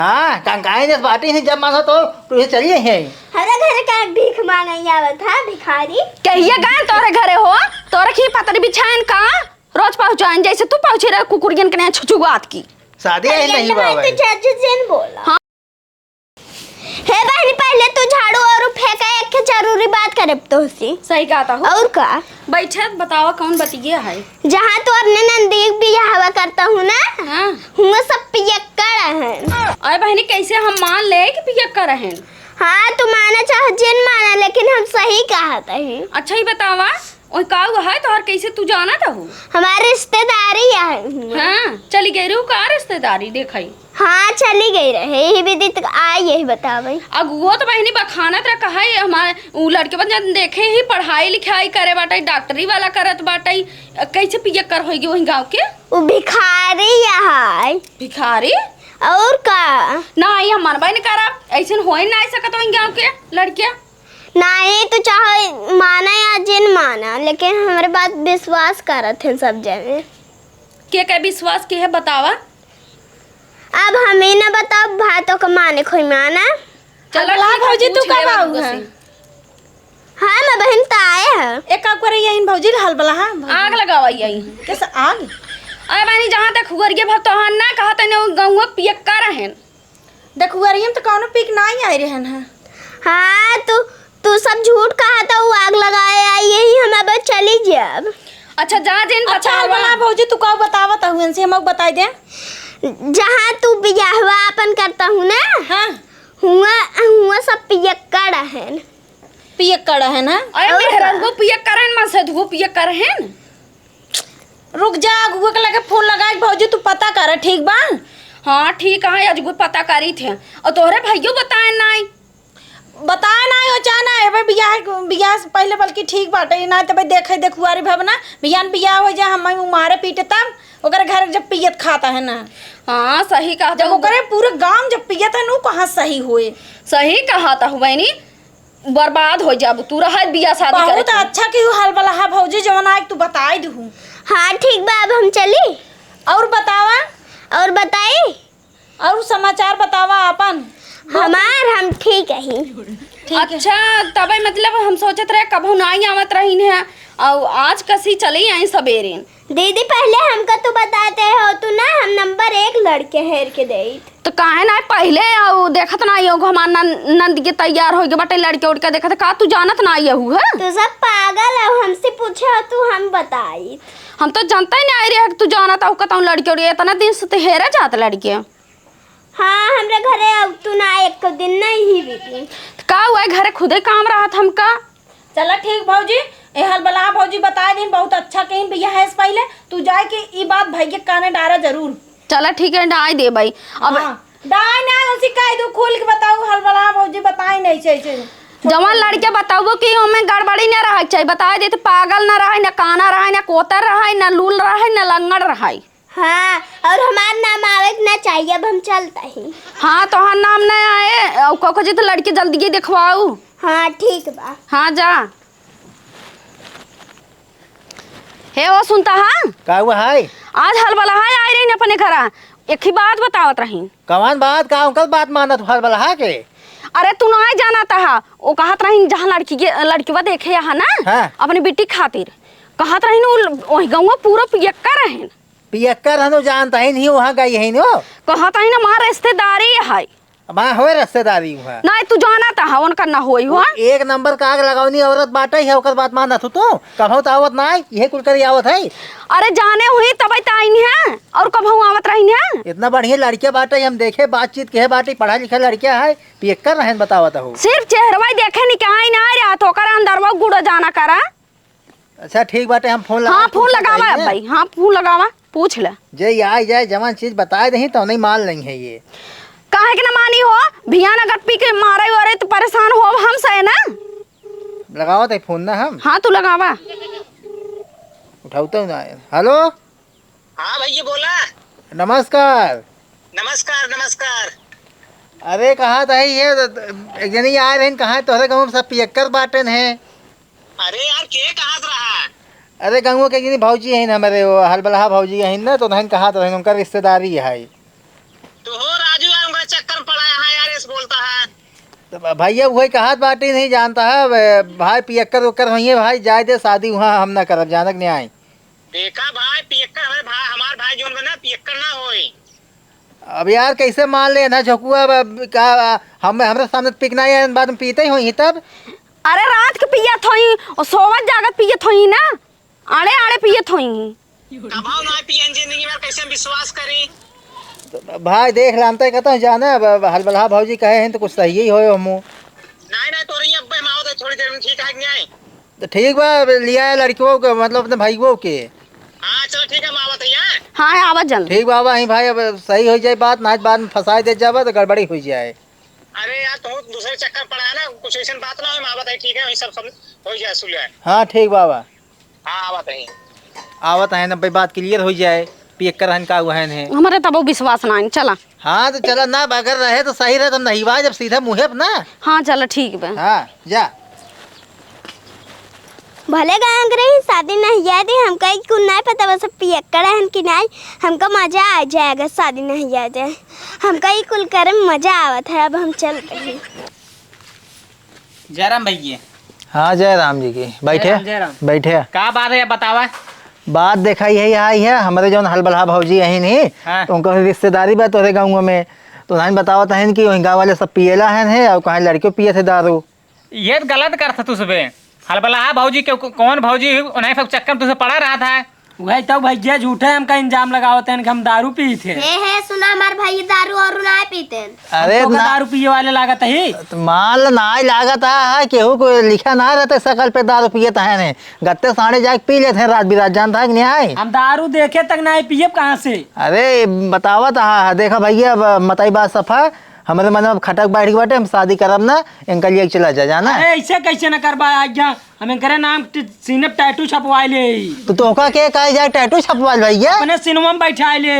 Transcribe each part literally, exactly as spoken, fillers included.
हाँ, कंकाई ने बाटी नहीं, जब मांगो तो तू ही चली है। हमारे घर का भीख मांगे आवत है भिखारी। कहिए गए तोरे घरे हो, तोरे की पतरी बिछाएन का? रोज पहुँचाएन, जैसे तू पहुँची रहे कुकुरियन के यहाँ छुछुआत की। शादी है अरे नहीं अल्लाह, बाबा। तू जज जिन बोला। हाँ। हे बहनी, पहले तू झाड़ू और फेंका, एक जरूरी बात करे तोहसे। सही कहता हूँ। और का? बैठे, बतावा, कौन बतिये है? जहाँ तू अपने नंदी के बियाहवा करता हूँ ना, हाँ। हुआ सब पियक्कड़ है। अरे बहनी, कैसे हम मान ले कि पियक्कड़ हैं? हाँ, तू माना चाहे जिन माना, लेकिन हम सही कहत ही। अच्छा, ही बतावा, ओए का हुआ है तोहर, कैसे तू जानत हऊ? हमार रिश्तेदारी है हुआ। हाँ, चली गई रहू का रिश्तेदारी देखई? हाँ, चली गई रहे, यही विधि तक आई, यही बतावई। अगुओ तो बहनी बखानत रहा, कहा ये हमारे उ लड़के बन जन देखे ही पढ़ाई लिखाई करे बाटे, डॉक्टरी वाला करत बाटे, कैसे पियक्कड़ होई गई वही गाँव के? उ भिखारी है। भिखारी? और का? ना, ये हम मनबे न करब, ऐसे होई ना सकत वही गाँव के लड़किया। नाही, तू चाहे माना या जिन माना, लेकिन हमरे बात विश्वास करत हैं सब जने। के के विश्वास के है बतावा? अब हम ही ना बताओ, भाई तो के माने खोई माना। चला अब ला ठीक है, भौजी, तू पूछ कब लेवा आऊ गूगल है? से। हाँ, मैं बहन तो आए हैं। एक काम करे, यही भौजी हलबला, हाँ, भौजी। आग लगावा यही। कैसे आग? अरे बानी, जहाँ तक हुअर के भक्तोहन ना कहत ने, गौवा पियक्कड़ रहेन। देखुअरियम तो कौनो पी के नाई आए रहन है। हाँ, तू, तू सब झूठ कहा था, वो आग लगाए आई, यही हम अब चली जाब। अच्छा, जा जिन अच्छा, बतावा। हलबला भौजी, तू का बतावत हूँ, इनसे हम बताई दे। जहाँ तू बियाहवा अपन करता हूँ ना, हाँ। हुआ, हुआ सब पियक्कड़ रहेन। पियक्कड़ रहेन, हाँ? अरे और मेहररुआ का? पियक्कड़ रहेन, मन से दुगो पियक्कड़ रहेन। रुक जा, अगुआ के लगे फोन लगाई, भौजी तू पता कर, ठीक बा? हाँ ठीक है, अजगुर पता करी थे। और तोहरे भइयो बताए नाई? बताए नाई हो, चाहे ना, एबे बियाह, बियाह से पहले बल्कि ठीक बाटे, ना तबे देखे देखुआरी भवना, बियान बियाह हो जा, हम मारे पीटे तब, ओकर घर जब पियत खाता है ना। हाँ, सही कहा जब था। ओकरे पूरे गांव जब पियत है, नु कहाँ सही होए? सही कहा था बहनी। बर्बाद हो जाबू तू, रहत बियाह शादी करे बहुत तू। अच्छा कि हलबलहा भौजी जवन आए तू बताई दू। हाँ ठीक बा, अब हम चली। और बतावा? और बताई? और समाचार बतावा आपन। हमार हम ठीक ही। ठीक है। अच्छा, तबे मतलब हम सोचत रहे कबहू नाई आवत रहीन है, और आज कसी चली आई सबेरे। दीदी, पहले हमका तू बताते हो, तू ना हम नंबर एक लड़के हेर के देइत। तो काहे ना पहले आऊ देखत ना आइयो, हमार नन-, नंद के तैयार होइके बाटे, लड़के उड़के देखत, का तू जानत ना आइयो है? तू सब पागल हो, हमसे पूछे हो तू, हम बताइत। हम तो जानता ही ना आई रहे कि तू जानत हो, कहता हूँ लड़के उड़के, इतना दिन से तो हेरे जात लड़के। हाँ, हमरे घरे अब तू ना एक दिन नहीं ही बीती। का हुआ, घरे खुदे काम रहत हमका। चला ठीक भौजी, ए हलबलहा भौजी बताए दिन, बहुत अच्छा कहीं बियाह है से पहले, तू जाए के ई बात भाई के काने डारा जरूर। चला ठीक है, डाई देबई। अब हाँ, डाई ना, उसी कह दू, खुल के बताऊ, हलबलहा भौजी बताई नहीं से, से। जवन लड़के बताबो कि ओमे गड़बड़ी ना रहे के चाहिए, बताए दे तो पागल ना रहे, ना काना रहे, ना कोतर रहे, ना लूल रहे, ना लंगड़ रहे। हाँ, और हमार नाम आवे के ना चाहिए, अब हम चलता ही। हाँ, तोहार नाम ना आए, और को, को जी तो लड़के जल्दी ही दिखवाऊ। हाँ, ठीक बा। हाँ, जा। हे, ओ सुनता, हाँ? का हुआ है? आज हलबलहा आए रही अपने घरा, एक ही बात बतावत रही। कवन बात? का उनकर बात मानत हलबलहा के? अरे, तू ना जानत हा, वो कहत रही, जहाँ लड़की के, लड़किवा देखे यहाँ ना, हाँ। अपनी बेटी खातिर, कहत रही, वही गाँव पूरा पियक्का रहे। पियक्कर हनु जानत हइन ही, वहाँ गई हइन हो। कहत हइन हमार रिश्तेदारी है। हमार होए रिश्तेदारी वहाँ। नाहीं, तू जानत ह, उनकर ना होई हो। एक नंबर का आग लगावनी औरत बाटे है, ओकर बात मानत हो तू? कभौ त आवत नाहीं, इहे कुल करी आवत है। अरे जाने हुई तबै त आइन है, और कभौ आवत रहिन है। इतना बढ़िया लड़किया बाटे, हम देखे बातचीत के है बाटे, पढ़ा लिखा लड़किया है, पियक्कर रहन बतावत हो। सिर्फ चेहरवा ही देखे नहीं कहाँ ना रहा, तो ओकर अंदरवा गुड़ जाना करा। अच्छा, ठीक बाटे, हम फोन लगा हाँ, के फोन पूछत लगावा हई, हैं? भाई, हाँ, फोन लगावा, पूछ ले। जे आई जाए, जवन चीज बताए दही, तो नहीं मान लेंगे ये। काहे के ना मानी हो? भियान अगर पी के मारे वारे तो परेशान हो हम से ना। लगावत है फोन ना हम। हाँ, तू लगावा। उठाऊ तो ना। हेलो। हाँ भैया, बोला। नमस्कार। नमस्कार, नमस्कार। अरे, कहा था ये, एक जनी आए रहन, कहा तोहरे गाँव में सब पियक्कर बाटेन है। अरे यार, के कहत रहा? अरे, गाँव के जनी भौजी हैं हमारे, वो हलबलहा भौजी हैं ना, तो उन्हें कहा था, उनका रिश्तेदारी है। तो हो राजू यार, उनका चक्कर भइया, उहइ कहत बाटी, नहीं जानता है, वे भाई पियक्कर उक्कर होइहैं भाई, जाए दे, सादी उहाँ हम ना करब, जानक नहीं आई। देखा भाई, पियक्कर हमारे भाई, हमार भाई जौन बना, पियक्कर ना होई। अब यार, कैसे मान ले ना झकुआ, अब का, हम, हमरे सामने पिकना है, बाद में पीते ही होइहैं तब। अरे, रात के पियत होई, और सोवत जागत पियत होई ना, आड़े आड़े पियत होई। कभाव ना पियन जिंदगी भर, कैसे हम विश्वास करी? भाई, देख लानते कहता हूँ, जाना, अब, अब हलबलहा भौजी कहे हैं तो कुछ सही ही होए हमू। नहीं, नहीं, तोरे ही अब्बे हम आवत है थोड़ी देर में, ठीक है कि नहीं? तो ठीक बा, अब लिया है लड़कियों के, मतलब अपने भाइयों के। हाँ, चलो ठीक है, हम आवत है, हाँ? हाँ, हाँ, आवत जल्दी। ठीक बा, आवा ही भाई, अब सही होइ जाए बात, नाहीं बाद में फंसाए दे जाबा तो गड़बड़ी होइ जाए। अरे यार, तुम दूसरे चक्कर पड़ा है ना, कुछ ऐसन बात ना हो, हम आवत है, ठीक है, वही सब, सब हो जाए सुलह। हाँ, ठीक बा, आवा। हाँ, आवत है। आवत है ना भाई, बात clear होइ जाए, पियक्कर हन का हुआ है। हमरे तबो विश्वास नाहीं, चला। हाँ, तो चला ना, अगर रहे तो सही रहे, तो नहीं बा, जब सीधा मुँहे पे ना। हाँ, चला, ठीक बा। हाँ, जा। भले गाँव के रही, शादी नहीं याद है, हमका ई कुल नहीं पता, बस पियक्कड़ हन कि नहीं, हमका मजा आ जाए अगर शादी नहीं याद है, हमका ई कुल करे में मजा आवत है, अब हम चलते हैं। जय राम भैया। हाँ, जय राम जी की। बैठे, जय राम, जय राम। बैठे। का बात है, बतावा। बात देखा, यही आई है, हमरे जौन हलबलहा भौजी अहिन ही, हाँ। उनका रिश्तेदारी बा तोहरे गाँव में, तो उन्हन बतावत अहिन कि वहीं गाँव वाले सब पियला हन है और कहाँ लड़कियों पिए थे दारू। ये तो गलत करत है तू सबे। हलबलहा भौजी के को-, कौन भौजी, उन्हें सब चक्कर में तुझसे पड़ा रहा था। वही तो भैया झूठे हमका इल्जाम लगावत हैं कि हम दारू पीत हैं। हे, हे, सुना हमार भाई दारू और ना पीते हैं। अरे हम तो ना। दारू पिए वाले लागत ही। तो माल ना लागत है, केहू को लिखा ना रहते शकल पे दारू पिए तहने। गत्ते साढ़े जाके पी लेते हैं रात बिरात, जानता है कि नहीं आए? हम दारू देखे तक ना पियब कहाँ से? अरे बतावत हा, देखा भैया, अब मतई बात सफा, हमरे मन में अब खटक बैठ गई बाटे, हम शादी करब ना, इनका लिए चला जा, जाना। अरे ऐसे कैसे न करबा, आज जा हम इनकरे नाम ट-, सीने पे टैटू छपवाए ले। तो तोहका के कहे जाए टैटू छपवाए भैया? अपने सिनेमा में बैठाए ले।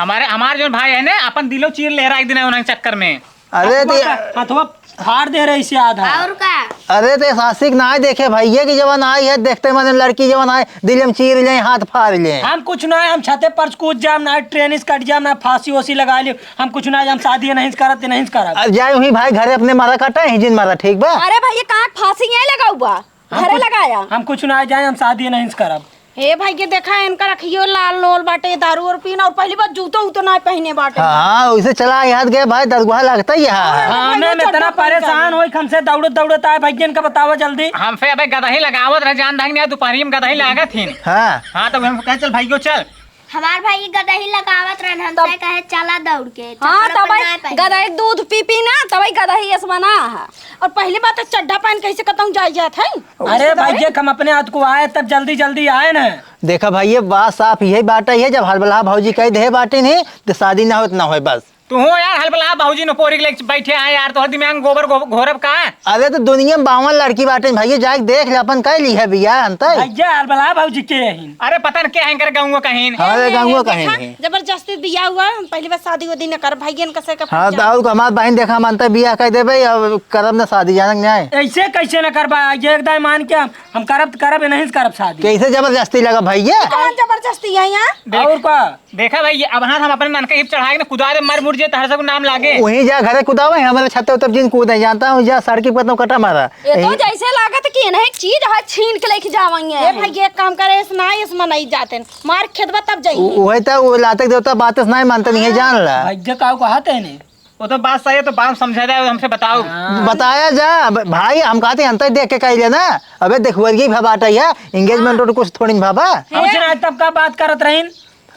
हमारे, हमारे जो भाई है ना, अपन दिलो चीर ले रहा एक दिन उन्हें चक्कर में। अरे हथवा तो का, हथवा फाड़ दे रहे इसे आधा। और का? अरे तो सासिक ना देखे भैया कि जवन आई है, देखते मन लड़की जवन आए, दिल हम चीर ले, हाथ फाड़ ले। हम कुछ ना, हम छते पर कूद जाम ना, ट्रेन से कट जाम ना, फांसी ओसी लगा ले। हम कुछ ना, हम शादी नहीं करब, ते नहीं करब। अब जाए वहीं भाई घरे अपने मरा काटा, यहीं जिन मरा, ठीक बा? अरे भाई, ये काट फांसी यहीं लगा हुआ, हम घरे कुछ, लगाया। हम कुछ ना जाए, हम शादी नहीं करब। हे भाई, ये देखा, इनका रखियो लाल लोल बाटे, दारू और पीना, और पहली बार जूतो उतो ना पहने बाटे। हाँ, वैसे चला याद गए भाई, दरगुहा लगता ही है। हाँ, हाँ, भाई, मैं, वो मैं इतना चड्ढा पहन के परेशान आई। होई, हमसे दौड़त दौड़त आए भाई, इनका बतावा जल्दी। हमसे अबे गदही लगावत रहे, जान ढंग नहीं, दोपहरी में गदही लागत ही। हाँ। हाँ, तो हम कहे, "चल भाइयो, चल।" हमार भाई गदही लगावत रहन, हमसे तब कहे, "चला दौड़ के।" हाँ, चप्पल तब अपन भाई ना पहने। गदही दूध पी पी ना, तब भाई गदही ऐसे बना है। और पहली बात तो चड्ढा पहन के ऐसे कतहूँ जाई जात है। अरे भाई, देख, हम अपने हाथ को आए, तब जल्दी जल्दी आए ना। देखा भाई, ये बात साफ यही बात है, जब हलबलहा भौजी कह दे बाटे नहीं, तो शादी ना होत ना होए बस। तू हो यार, हलबलहा भौजी न पोरी के लेके बैठे हैं यार, तोहर दिमाग में गोबर गो-, घोरब का? अरे तो दुनिया में बावन लड़की बाटे भैया, जाके देख ले, अपन कह ली है बियाह अंतर। भैया, हलबलहा भौजी के हैं? अरे पता न के हैं, कर गाँव कहीं। हमारे ए, गाँव ए, कहीं देखा, नहीं। जबरदस्ती बियाह हुआ, हम पहली बार शादी वादी न कर, भैया न कसे के हाँ, पूछा। दाऊ का हमार बहन देखा, हम अंतर बियाह कह देबे, अब करब न शादी, जानक न्याय। ऐसे कैसे न करबा? ये एक दाई मान के हम, हम करब त करब, नहीं करब शादी। कैसे जबरदस्ती लगा भैया? कौन जबरदस्ती है यहाँ? देख। और का? देखा भाई, ये अब हाँ हम अपने ननका हिप चढ़ाए के ना कुदारे मर मुर जे तहर सब नाम लागे। वहीं जा घरे कुदावे, हमारे छत्ते उतर जिन कूदे जानता हूँ, जा सड़की पर तो कटा मारा। ये तो यही जैसे लागत कि इन्हें एक चीज है छीन के लेके जावेंगे। ए भाई, एक काम करे, इस ना, इसमें नहीं जाते हैं। मार खेदबा तब जाइए। उ-, वही तो वो लाते देवता बात से नहीं मानते, नहीं हाँ। जान ला। भाई, जे काऊ कहा तेने? वो तो बात सही है, तो बात समझा जाए, हमसे बताओ। हाँ। बताया जा, अब भाई, हम कहते हैं, अंतर देख के कह लेना। अबे देखुअर की भबाटा है, एंगेजमेंट हाँ। और कुछ थोड़ी भबा। हम सुना तब का बात करत रहीन।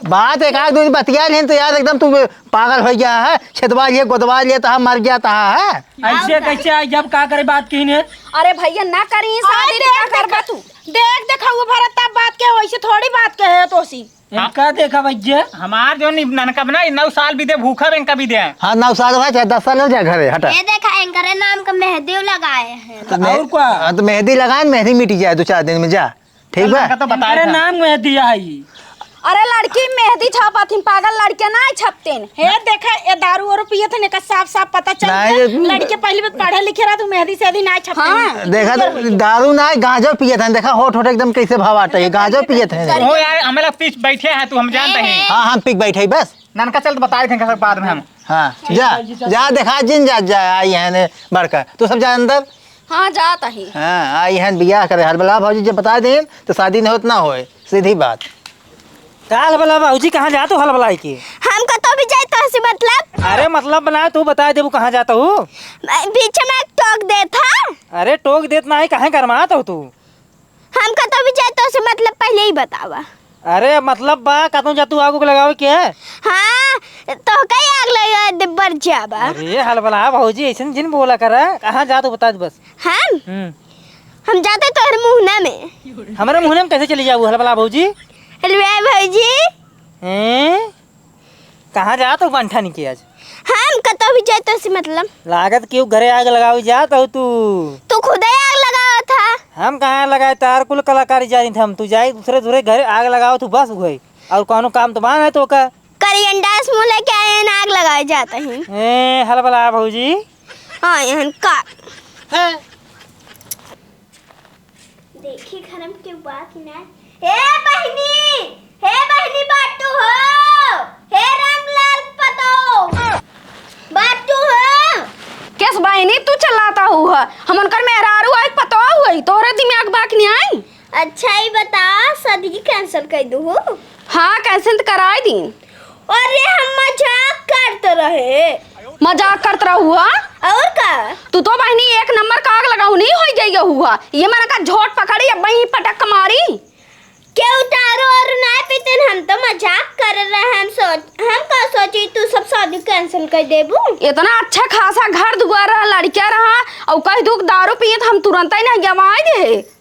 बात एक आध दिन बतिया लेन तो यार एकदम तू पागल हो गया है, छेदवा लिए, गोदवा लिए तो हम मर गया था है। ऐसे कैसे आई, जब का करे बात की ने? अरे भैया ना करी अरे शादी, देख, का करबा देखा, तू? देख, देखा वो भरत तब बात के, वैसे थोड़ी बात के है तोसी। इनका देखा भैया। हमार जो नि-, ननका बना, नौ साल भी दे, भूखा बे इनका भी दे। हाँ, नौ साल हो चाहे दस साल हो जाए घरे, हटा। ये देखा, एंकरे नाम का मेहंदी लगाए हैं। तो मे-, और का? हाँ, तो मेहंदी लगाए, मेहंदी मिट जाए दो चार दिन में, जा। ठीक बा? इनका तो बताए इनकरे था। नाम मेहंदी आई। अरे लड़की मेहंदी छापा थी, पागल लड़के ना छपते हैं। हे देखा, ये दारू वारू पिए थे, इनका साफ साफ पता चल नहीं, गया। ये लड़के पहली बार पढ़े लिखे रहा, तू मेहंदी सेहदी ना छपते हाँ। हैं। देखा तो दारू ना, गांजा पिए थे, देखा होठ होठ एकदम कैसे भवाटे, ये गांजा पिए थे। हो यार, हमें लग पीछ बैठे हैं तू, हम जानते हैं। हाँ, हम पीछ बैठे ही बस। ननका चल तो बताए थे सब बाद में हम। हाँ, जा, जा देखा जिन जा, जा, आई हैं ने बड़का। तू सब जा अंदर। हाँ, जात ही। हाँ, आई हैं बियाह करे। हलबला भौजी जब बता देन, तो शादी नहीं होत ना होए। सीधी बात। का हलबला भौजी, कहाँ जात हो हलबलाई के? हम कतो भी जाई तोहसे मतलब। अरे मतलब बना, तू बता देबू कहाँ जात हो? बीच में टोक देत हा। अरे टोक देत नाही, काहे गरमात हो तू? हम कतो भी जाई तोहसे मतलब पहिले ही बतावा। अरे मतलब बा, कतो जा तू आग उग लगावे के? हाँ, तोहका ही आग लगा दे बर जाबा। अरे हलबला भौजी, ऐसन जिन बोला करा, कहाँ जात हो बता दे बस। हम? हम्म। हम जाते तोहरे मुहना में। हमरे मुहना में कैसे चली जाबू हलबला भौजी? हलवा भौजी। हैं? कहाँ जात हो बंठा निके आज? हम कतो भी जाए तोहसे मतलब। लागत केहू घरे आग लगावे जात हो तू। तू खुदे आग लगावत हा। हम कहाँ लगाए, तार कुल कलाकारी जानी था हम। तू जाए दूसरे दूसरे घरे आग लगावत हो बस उहे। और कौनो काम तो बा ना तो का? करियन डास मुँह लेके आए हैं, आग लगावे जात ही। ए, हलबला भौजी। हाँ, एहन का। हैं? देखी घर में केहू बा कि नाय। हे बहिनी, हे बहिनी बाटू हो, हे रामलाल पतो, बाटू हो। केस बहिनी तू चिल्लात हू ह? हम उनकर मेहरारू आई पतो हुई, तोहरे दिमाग बा कि नाय? अच्छा ई बता, शादी cancel कर दू हो? हाँ, cancel तो कराई दी। अरे हम मजाक करत रहे। मजाक करत रहू हा? और का? तू तो बहिनी एक नंबर का आग लगाऊ नहीं होई गई हुआ। ये मन का झोट पकड़ी, अब वहीं पटक के मारी। केहू दारू और ना पीते न, हम तो मजाक कर रहे हैं। हम सोच, हम का सोची तू सब शादी cancel कर देबू? इतना अच्छा खासा घर दुआर रहा, लड़किया रहा, और कह दू दारू पिए तो हम तुरंत ही नहीं गवाए दे।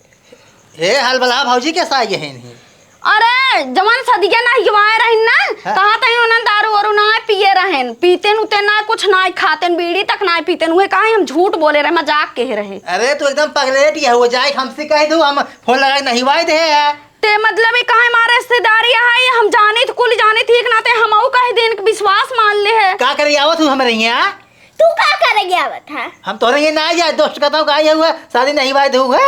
हे हलबला भौजी के साई है नहीं? अरे, जवन सदिया ना हिवाए रहिन ना, हाँ। कहा तही उन्हन दारू वारू ना पिए रहेन, पीतेन उतेन ना, कुछ ना खातेन, बीड़ी तक ना पीतेन, उहे कहा हम झूठ बोले रहे, मजाक कहे रहे। अरे, तू एकदम पगलेट ये हो जाए, हमसे कह दू, हम फोन लगा के नहिवाए दे है। ते मतलब ये कहा हमारे रिश्तेदारी है, ये हम जानी थी, कुल जानी थी, एक नाते हमहू कह देन कि विश्वास मान ले है। का करे आवत हूँ हमरे यहाँ? तू का करे आवत है? हम तोरे ये ना जाए, दोस्त कहता हूँ, का ये हुआ, शादी नहिवाए दे हुआ।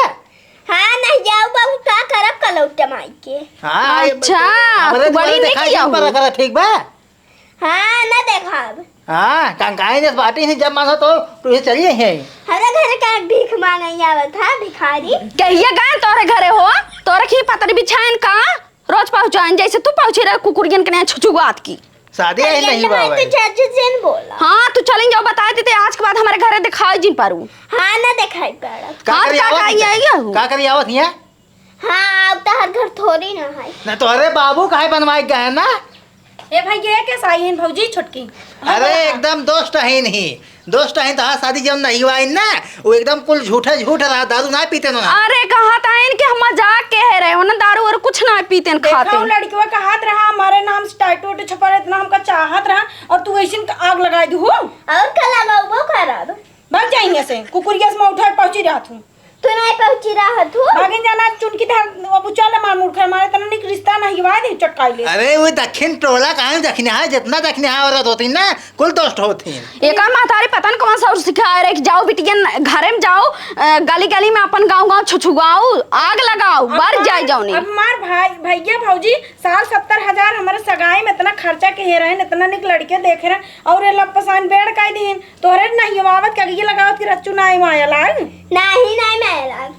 हाँ, नहीं जाऊ बाबू, का करब कलौटे माई के। हाँ, ये अच्छा, हमरे तू बड़ी दुआरे नहीं देखा किया है, पर हूँ। रखा, ठीक बा? हाँ, ना देखब। हाँ, कंकाई ने बाटी से जब मांगो तो तू ये चली जाइए। हमारे घर का भीख मांगे आवत है, भिखारी। कहिए गए तोरे घरे हो, तोरे की पतरी बिछाएन का? रोज पहुँचाएन, जैसे तू पहुँची रहे कुकुरियन के नहीं छुछुआत की। शादी आई अरे नहीं अम्मा, बाबा। तू चाची से न बोला। हाँ, तू चलिन जाओ, बताए देते, आज के बाद हमारे घरे दिखाई जिन पारू। हाँ, ना दिखाई पारा। का हाँ, करी का आवत कही हिया? है ये? का करी आवत हिया? हाँ, अब तो हर घर थोड़ी ना है। ना तो अरे बाबू काहे बनवाए गए ना? ए भाई, ये कैसा आई है भौजी छोटकी? अरे एकदम दोस्त है नहीं, दोस्त है तो हाँ, शादी जब नहीं हुआ है ना, वो एकदम कुल झूठा झूठ रहा, दारू ना पीते ना। अरे कहा था इनके हम मजाक के है रहे, उन्हें दारू और कुछ ना पीते न देखा खाते। वो लड़कियों का हाथ रहा, हमारे नाम से टैटू वैटू छपा रहे, इतना हमका चाहत रहा और तू वैसे आग लगाई दू हो। और का लगाऊ वो खराब? भाग जाइए से, कुकुरिया से मैं उठा पहुंची रहा तू। तू नहीं पहुंची रहा तू। भागिन जाना चुनकी धार, अब उचाले मार मुड़ खाए, मारे तना निक रिश्ता नहीं हुआ है, चटकाई ले। अरे वो दक्षिण टोला कहाँ दक्षिण है, जितना दक्षिण है औरत होती ना, कुल दोस्त होत हैं। एकर महतारी पता न कौन सा और सिखाए रहे कि जाओ बिटियन घरे में जाओ, अ, गली गली में अपन गाँव गाँव छुछुआओ, आग लगाओ, अब बर मार, जाए जाओ नहीं। अब मार भाई, भैया भौजी, साल सत्तर हजार हमारे सगाई में इतना खर्चा किए रहे, इतना निक लड़के देखे रहे, और ये लपसान बेड़ काई दीन, तोहरे नहीं आवावत का ये लगावत कि रच्चू ना आए माया लाग। नहीं, नहीं माया लाग।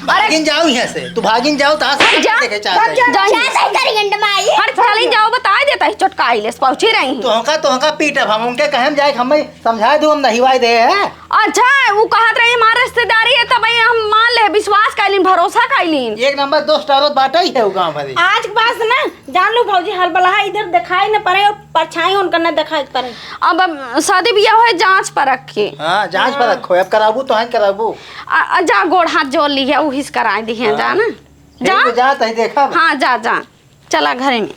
भागिन जाओ यहाँ से, तू भागिन जाओ, ताश भाग जा, देखे चाहते भाग जा, हैं। जा, जा, जा, जा, करियन माई। हट, चली जाओ, बता देता है, चटकाई लेस, पहुंची रही। तो हमका, तो हमका पीटब, हम उनके कहे हम जाए, हमें समझा दो, हम नहीं वाई दे है। अच्छा, वो कहत रही हमार रिश्तेदारी है, तब ये हम मान ले, विश्वास कैलिन, भरोसा कैलिन। एक नंबर दोस्त औरत बाटे ही है वो गाँव भरी। आज के बाद से ना, जान लो भौजी, हलबलहा इधर दिखाई न पड़े और परछाई उनका न दिखाई पड़े। अब, अब शादी बियाह है जांच परख के। हाँ, जांच परख हो, अब कराबू तो हैं कराबू। आ, आ, जा गोड़ हाथ जोड़ ली है, उहिस कराए दी है, हाँ। जा ना। ठीक जा। है, जा, तही देखा। हाँ, जा, जा। चला घरे में।